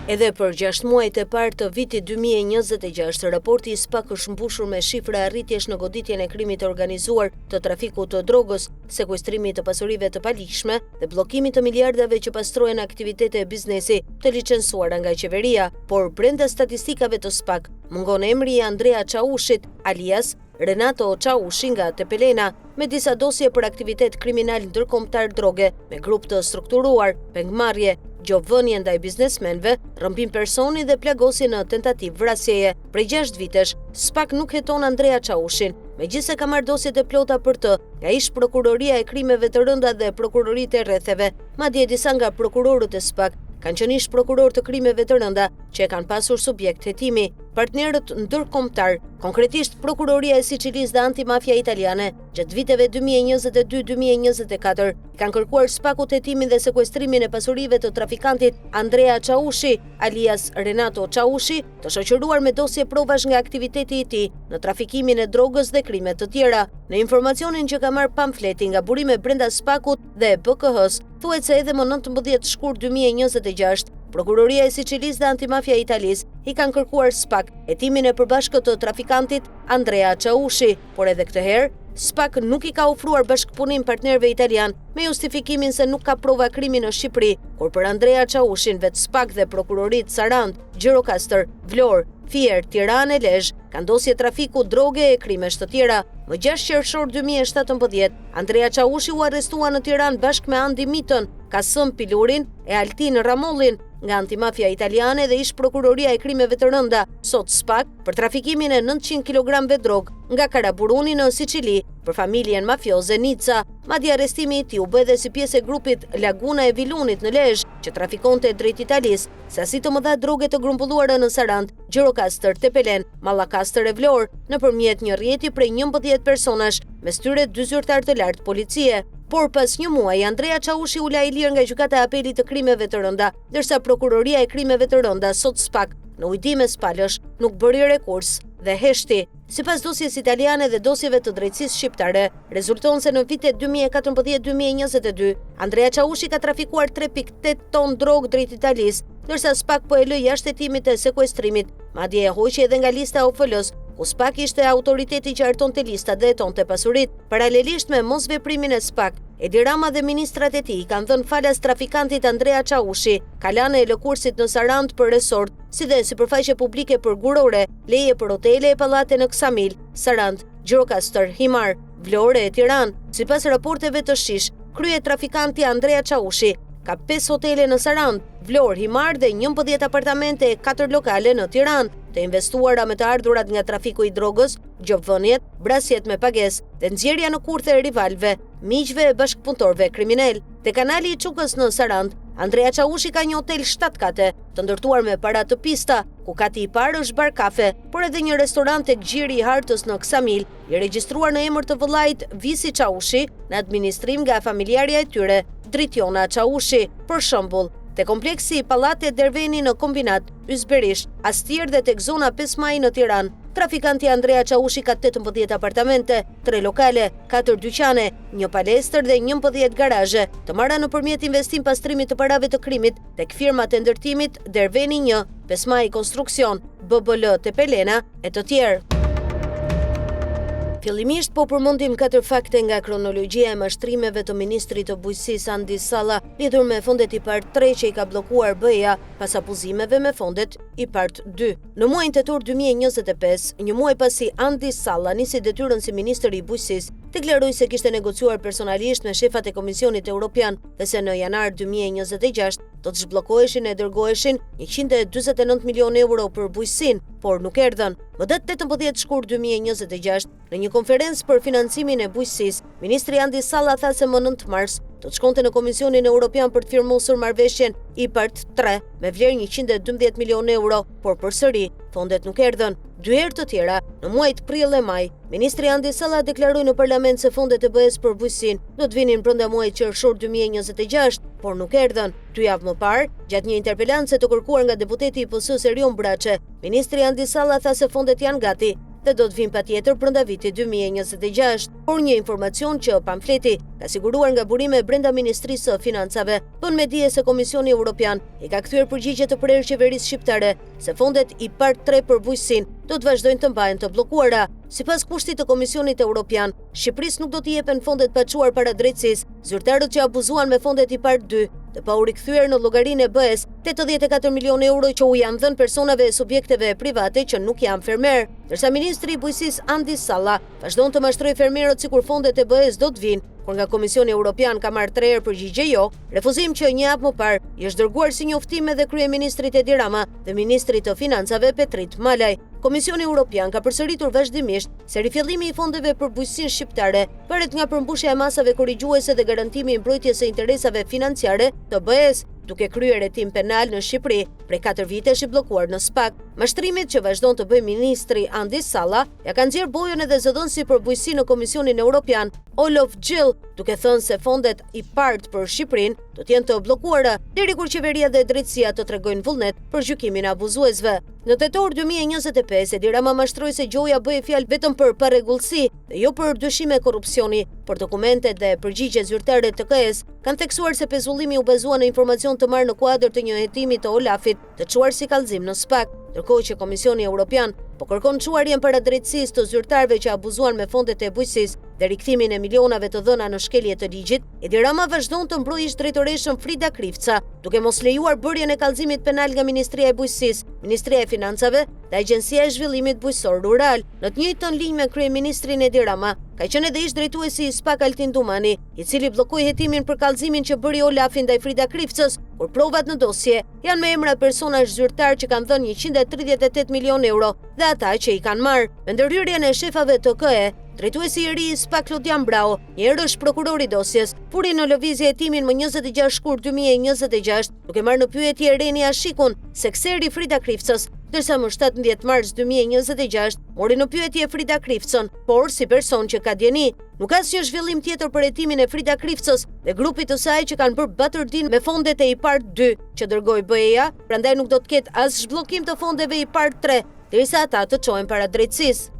Edhe për 6 muajt e parë të vitit 2026, raporti i SPAK është mbushur me shifra arritjesh në goditjen e krimit të organizuar të trafikut të drogës, sekuestrimit të pasurive të paligjshme dhe bllokimit të miliardave që pastrohen aktivitete biznesi të licensuara nga qeveria. Por brenda statistikave të SPAK, mungon emri i Andrea Çaushit, alias Renato Çaushi nga Tepelena, me disa dosje për aktivitet kriminal ndërkombëtar droge, me grup të strukturuar, pengmarrje, gjobvënie ndaj biznesmenëve, rrëmbim personi dhe plagosje në tentativë vrasjeje. Prej 6 vitesh, SPAK nuk heton Andrea Çaushin, megjithëse ka marrë dosjet e plota për të nga ish prokuroria e krimeve të rënda dhe prokuroritë e rretheve, madje disa nga prokurorët e SPAK kanë qenë ish prokurorë të krimeve të rënda që e kanë pasur subjekt hetimi. Partnerët ndërkombëtarë, konkretisht Prokuroria e Sicilisë dhe Antimafia Italiane, gjatë viteve 2022-2024, i kanë kërkuar SPAK-ut hetimin dhe sekuestrimin e pasurive të trafikantit Andrea Çaushi, alias Renato Çaushi, të shoqëruar me dosje provash nga aktiviteti i tij në trafikimin e drogës dhe krime të tjera. Në informacionin që ka marrë pamfleti nga burime brenda SPAK-ut dhe BKH-së, thuhet se edhe më 19 shkurt 2026, Prokuroria e Sicilisë dhe Antimafia e Italisë i kanë kërkuar SPAK hetimin e përbashkët të trafikantit Andrea Çaushi, por edhe këtë herë, SPAK nuk i ka ofruar bashkëpunim partnerëve italianë me justifikimin se nuk ka prova krimi në Shqipëri, kur për Andrea Çaushin vetë SPAK dhe prokuroritë Sarandë, Gjirokastër, Vlorë, Fier, Tiranë e Lezhë kanë dosje trafiku droge e krimesh të tjera. Më 6 qershor 2017, Andrea Çaushi u arrestua në Tiranë bashkë me Andi Mitën, Kasëm Pilurin e Altin Ramollin nga antimafia italiane dhe ish prokuroria e krimeve të rënda, sot SPAK, për trafikimin e 900 kilogramëve drogë nga Karaburuni në Sicili për familjen mafioze Nica. Madje arrestimi i tij u bë edhe si pjesë e grupit Laguna e Vilunit në Lezhë, që trafikonte drejt Italisë, sasi të mëdha droge të grumbulluara në Sarandë, Gjirokastër, Tepelenë, Mallakastër e Vlorë, nëpërmjet një rrjeti prej 11 personash, mes tyre dy zyrtarë të lartë policie. Por pas një muaji, Andrea Çaushi u la i lirë nga Gjykata e Apelit të Krimeve të Rënda, ndërsa Prokuroria e Krimeve të Rënda, sot SPAK, në ujdi mes palësh, nuk bëri rekurs dhe heshti. Sipas dosjes italiane dhe dosjeve të drejtësisë shqiptare, rezulton se në vitet 2014-2022, Andrea Çaushi ka trafikuar 3.8 ton drogë drejt Italisë, ndërsa SPAK po e lë jashtë hetimit e sekuestrimit, madje e hoqi edhe nga lista e OFL-së, ku SPAK ishte autoriteti që hartonte listat dhe hetonte pasuritë. Paralelisht me mosveprimin e SPAK, Edi Rama dhe ministrat e tij i kanë dhënë falas trafikantit Andrea Çaushi, kalanë e Lëkurësit në Sarandë për resort, si dhe sipërfaqe publike për gurore, leje për hotele e pallate në Ksamil, Sarandë, Gjirokastër, Himarë, Vlorë e Tiranë. Sipas raporteve të SHISH, kryetrafikanti Andrea Çaushi ka 5 hotele në Sarandë, Vlorë, Himarë dhe 11 apartamente e 4 lokale në Tiranë, të investuara me të ardhurat nga trafiku i drogës, gjobvëniet, vrasjet me pagesë dhe nxjerrja në kurthe e rivalëve, miqve e bashkëpunëtorëve kriminalë. Te kanali i Çukës në Sarandë, Andrea Çaushi ka një hotel 7 kate, të ndërtuar me para të pista, ku kati i parë është bar kafe, por edhe një restorant tek Gjiri i Hartës në Ksamil, i regjistruar në emër të vëllait Visi Çaushi, në administrim nga familjarja e tyre, Dritjona Çaushi. Për shembull, te kompleksi Pallate Derveni në Kombinat, Yzberisht, Astir dhe tek zona 5 Maj në Tiranë, trafikanti Andrea Çaushi ka 18 apartamente, 3 lokale, 4 dyqane, një palestër dhe 11 garazhe, të marra nëpërmjet investim pastrimit të parave të krimit tek firmat e ndërtimit Derveni 1, 5 Maj Konstruksion, BBL Tepelena e të tjerë. Fillimisht po përmendim katër fakte nga kronologjia e mashtrimeve të ministrit të Bujqësisë Andi Salla lidhur me fondet IPARD 3 që i ka bllokuar BE-ja pas abuzimeve me fondet IPARD 2. Në muajin tetor 2025, një muaj pasi Andi Salla nisi detyrën si ministër i Bujqësisë, deklaroi se kishte negociuar personalisht me shefat e Komisionit Europian dhe se në janar 2026 do të zhbllokoheshin e dërgoheshin 149 milionë euro për bujqësinë, por nuk erdhën. Më datë 18 shkurt 2026, në një konferencë për financimin e bujqësisë, ministri Andi Salla tha se më 9 mars do të shkonte në Komisionin Europian për të firmosur marrëveshjen IPARD 3 me vlerë 112 milionë euro, por përsëri fondet nuk erdhën. Dy herë të tjera, në muajt prill e maj, ministri Andi Salla deklaroi në parlament se fondet e BE-së për bujqësinë do të vinin brenda muajit qershor 2026, por nuk erdhën. Dy javë më parë, gjatë një interpelance të kërkuar nga deputeti i PS-së Erion Braçe, ministri Andi Salla tha se fondet janë gati dhe do të vinë patjetër brenda vitit 2026. Por një informacion që pamfleti ka siguruar nga burime brenda Ministrisë së Financave, bën me dije se Komisioni Europian i ka kthyer përgjigje të prerë qeverisë shqiptare se fondet IPARD 3 për bujqësinë do të vazhdojnë të mbahen të bllokuara. Sipas kushtit të Komisionit Europian, Shqipërisë nuk do t'i jepen fondet pa çuar para drejtësisë zyrtarët që abuzuan me fondet IPARD 2 dhe pa u rikthyer në llogarinë e BE-së 84 milionë euro që u janë dhënë personave e subjekteve private që nuk janë fermerë. Ndërsa ministri i Bujqësisë Andi Salla vazhdon të mashtrojë fermerët sikur fondet e BE-së do të vijnë, por nga Komisioni Europian ka marrë tre herë përgjigje jo, refuzim që një javë më parë i është dërguar si njoftim edhe kryeministrit Edi Rama dhe ministrit të Financave Petrit Malaj. Komisioni Europian ka përsëritur vazhdimisht se rifillimi i fondeve për bujqësinë shqiptare varet nga përmbushja e masave korrigjuese dhe garantimi i mbrojtjes së interesave financiare të BE-së, duke kryer hetim penal në Shqipëri, prej 4 vitesh i bllokuar në SPAK. Mashtrimit që vazhdon të bëjë ministri Andi Salla, ia ka nxjerrë bojën edhe zëdhënësi për bujqësinë në Komisionin Europian, Olof Gill, duke thënë se fondet IPARD për Shqipërinë do të jenë të bllokuara deri kur qeveria dhe drejtësia të tregojnë vullnet për gjykimin e abuzuesve. Në tetor 2025, Edi Rama mashtroi se gjoja bëhej fjalë vetëm për parregullsi dhe jo për dyshime korrupsioni, por dokumentet dhe përgjigjet zyrtare të KE-së kanë theksuar se pezullimi u bazua në informacion të marrë në kuadër të një hetimi të Olafit të çuar si kallëzim në SPAK, ndërkohë që Komisioni Europian po kërkon çuarjen para drejtësisë të zyrtarëve që abuzuan me fondet e bujqësisë dhe rikthimin e milionave të dhëna në shkelje të ligjit, Edi Rama vazhdon të mbrojë ish-drejtoreshën Frida Krifca, duke mos lejuar bërjen e kallëzimit penal nga Ministria e Bujqësisë, Ministria e Financave dhe Agjencia e Zhvillimit Bujqësor Rural. Në të njëjtën linjë me kryeministrin Edi Rama, ka qenë edhe ish-drejtuesi i SPAK Altin Dumani, i cili bllokoi hetimin për kallëzimin që bëri Olafi ndaj Frida Krifcës, kur provat në dosje janë me emra personash zyrtarë që kanë dhënë 138 milionë euro dhe ata që i kanë marrë. Me ndërhyrjen e shefave të KE, drejtuesi i ri i SPAK Klodian Braho, Njëherësh prokuror i dosjes, vuri në lëvizje hetimin më 26 shkurt 2026, duke marrë në pyetje Reni Ashikun, sekseri i Frida Krifcës, ndërsa më 17 mars 2026 mori në pyetje Frida Krifcën, por si person që ka dijeni. Nuk ka asnjë zhvillim tjetër për hetimin e Frida Krifcës dhe grupit të saj që kanë bërë batërdinë me fondet e IPARD 2 që dërgoi BE-ja, prandaj nuk do të ketë as zhbllokim të fondeve IPARD 3, derisa ata të çohen para drejtësisë.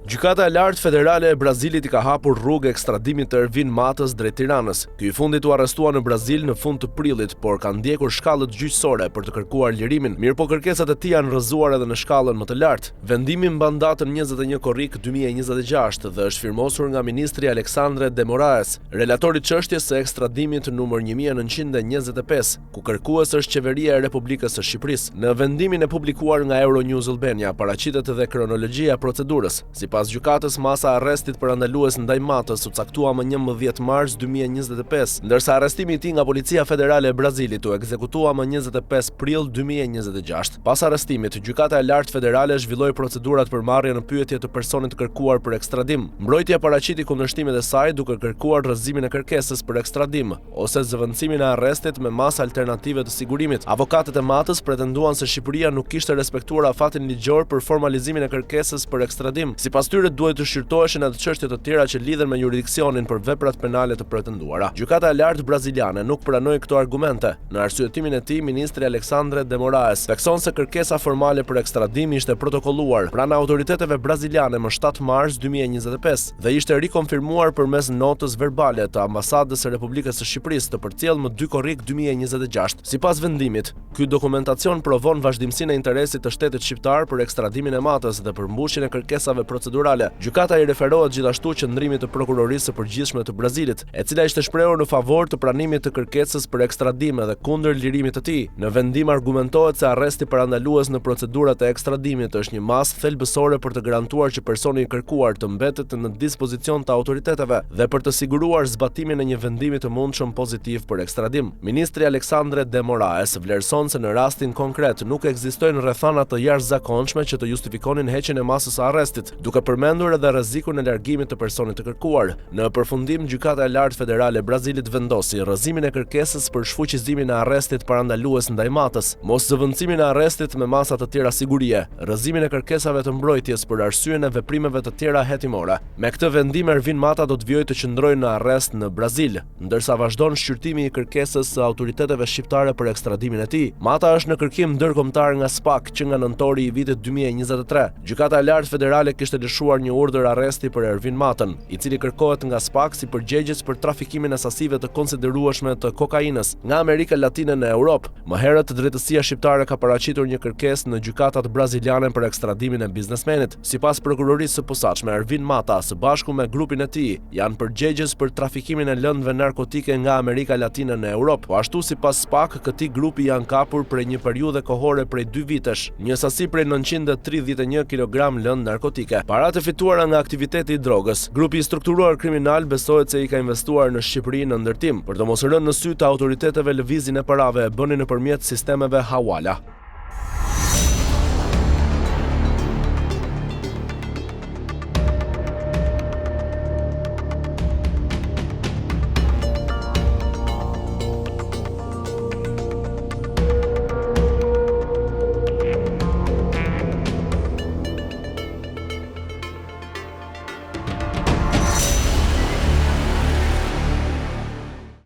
Gjykata e Lartë Federale e Brazilit i ka hapur rrugë ekstradimit të Ervin Matës drejt Tiranës. Ky i fundit u arrestua në Brazil në fund të prillit, por ka ndjekur shkallët gjyqësore për të kërkuar lirimin, mirëpo kërkesat e tij janë rrëzuar edhe në shkallën më të lartë. Vendimi mban datën 21 korrik 2026 dhe është firmosur nga ministri Alexandre de Moraes, relator i çështjes së ekstradimit numër 1925. ku kërkues është Qeveria e Republikës së Shqipërisë. Në vendimin e publikuar nga Euronews Albania paraqitet edhe kronologjia e procedurës. Sipas gjykatës, masa e arrestit parandalues ndaj Matës u caktua më 11 mars 2025, ndërsa arrestimi i tij nga Policia Federale e Brazilit u ekzekutua më 25 prill 2026. Pas arrestimit, Gjykata e Lartë Federale zhvilloi procedurat për marrjen në pyetje të personit të kërkuar për ekstradim. Mbrojtja paraqiti kundërshtimet e saj duke kërkuar rrëzimin e kërkesës për ekstradim. ose zëvendësimin e arrestit me masë alternative të sigurimit. Avokatët e Matës pretenduan se Shqipëria nuk kishte respektuar afatin ligjor për formalizimin e kërkesës për ekstradim. Sipas tyre, duhej të shqyrtoheshin edhe çështje të tjera që lidhen me juridiksionin për veprat penale të pretenduara. Gjykata e Lartë braziliane nuk pranoi këto argumente. Në arsyetimin e tij, ministri Alexandre de Moraes thekson se kërkesa formale për ekstradim ishte protokolluar pranë autoriteteve braziliane më 7 mars 2025. dhe ishte rikonfirmuar përmes notës verbale të Ambasadës së Republikës së Shqipërisë të përcjellë më 2 korrik 2026. Sipas vendimit, ky dokumentacion provon vazhdimësinë e interesit të shtetit shqiptar për ekstradimin e Matës dhe përmbushjen e kërkesave procedurale. Gjykata i referohet gjithashtu qëndrimit të Prokurorisë së Përgjithshme të Brazilit, e cila ishte shprehur në favor të pranimit të kërkesës për ekstradim edhe kundër lirimit të tij. Në vendim argumentohet se arresti parandalues në procedurat e ekstradimit është një masë thelbësore për të garantuar që personi i kërkuar të mbetet në dispozicion të autoriteteve dhe për të siguruar zbatimin e një vendimi të mundshëm pozitiv për ekstradim. Ministri Alexandre de Moraes vlerëson se në rastin konkret nuk ekzistojnë rrethana të jashtëzakonshme që të justifikonin heqjen e masës së arrestit, duke përmendur edhe rrezikun e largimit të personit të kërkuar. Në përfundim, Gjykata e Lartë Federale e Brazilit vendosi rrëzimin e kërkesës për shfuqizimin e arrestit parandalues ndaj Matës, moszëvendësimin e arrestit me masa të tjera sigurie, rrëzimin e kërkesave të mbrojtjes për arsyen e veprimeve të tjera hetimore. Me këtë vendim Ervin Mata do të vijojë të qëndrojë në arrest në Brazil, ndërsa vazhdon shqyrtimi i kërkesës së autoriteteve shqiptare për ekstradimin e tij. Mata është në kërkim ndërkombëtar nga SPAK që nga nëntori i vitit 2023. Gjykata e Lartë Federale kishte lëshuar. lëshuar një urdhër arresti për Ervin Matën, i cili kërkohet nga SPAK si përgjegjës për trafikimin e sasive të konsiderueshme të kokainës nga Amerika Latine në Europë. Më herët, drejtësia shqiptare ka paraqitur një kërkesë në gjykatat braziliane për ekstradimin e biznesmenit. Sipas Prokurorisë së Posaçme, Ervin Mata, së bashku me grupin e tij, janë përgjegjës për trafikimin e lëndëve narkotike nga Amerika Latine në Europë. Po ashtu sipas SPAK, këtij grupi janë kapur prej një periudhe kohore prej dy vitesh, një sasi prej 931 kilogramë lëndë narkotike. Paratë e fituara nga aktiviteti i drogës, grupi i strukturuar kriminal besohet se i ka investuar në Shqipëri në ndërtim. Për të mos rënë në sy të autoriteteve lëvizjen e parave e bënin nëpërmjet sistemeve hawala.